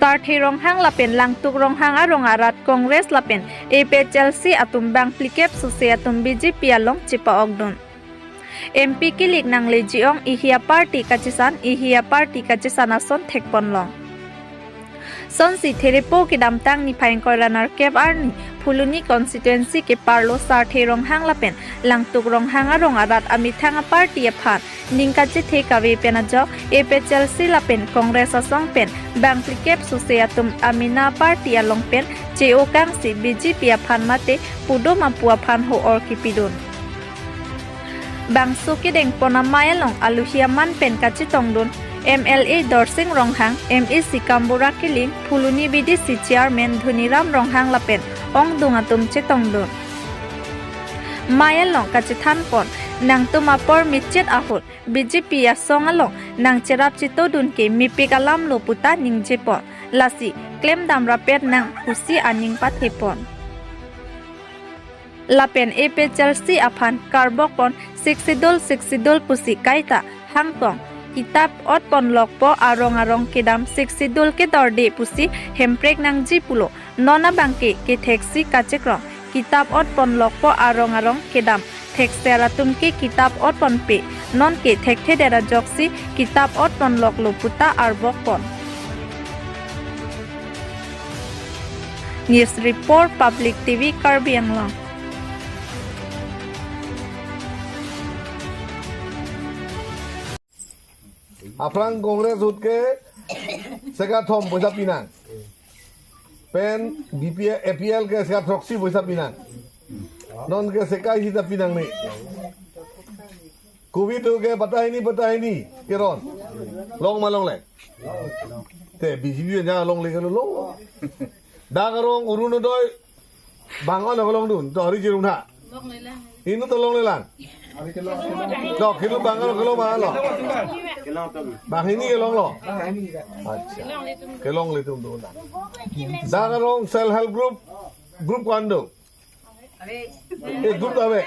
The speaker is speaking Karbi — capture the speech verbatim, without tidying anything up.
Sarthe Ronghang lapen Langtuk Ronghang arong arat Congress lapen A P H L C atum bang phlikep sose atum B J P along chepa-okdun. M P kilik nangleji-ong, ihi a-party kachesan, ihi a-party kachesan ason thekponlong. Sonsi therepo kedamtang niphai ingkoi ra nerkep arni Phuloni constituency keparlo Sarthe Ronghang lapen Langtuk Ronghang arong arat amethang a-party aphan ning kachethe kave pen ajok A P H L C lapen Congress asong pen bang phlikep sose atum amena a-party along pen che-o kangsi B J P aphan mate pudom apu aphan ho-or kipidun. Bangso kedengpon amei along aluhi aman pen kachetongdun M L A Dorsing Ronghang, M A C Kambura Killing, Phuloni B D C Chairman Dhoniram Ronghang lapen ongdung atum chetongdun. Mei along kachethanpon, nangtum apor michet ahut B J P asong along nangcherap chetodun ke mepik alamlo puta ningjepon. Lasi klemdam rapet nang pusi aning pathepon. Lapen A P H L C aphan karbokpon Sixth Schedule, Sixth Schedule pusi kaita hangtong. Kitap otponlokpo, arong arong kedam Sixth Schedule kedorde pusi hemprek nangji pulo. Non abangke ketheksi kachekrong. Kitap otponlokpo, arong arong kedam. Thekser atum ke kitap otponpe. Nonke thekthedet ajoksi kitap otponloklo puta arbokpon. News Report, Public T V, Karbi Anglong. Aphrang Congress ahut ke seka thom poisa pinang. Pen B P L, A P L ke seka throksi poisa pinang. Non ke seka hita pinang ni. Covid ke patahini, patahini keron. Long ma longle? Te B J P nya longle ke long. Dak arong Orunodoi bang-an long dun, to hari jirung tha. Inut to longlelang. To kilu bang-an kelong ma lo. Banghini kelonglo. Acha. Kelongle atum dun. Dak arong self help group, group ko-an do? Eh, group ta ave.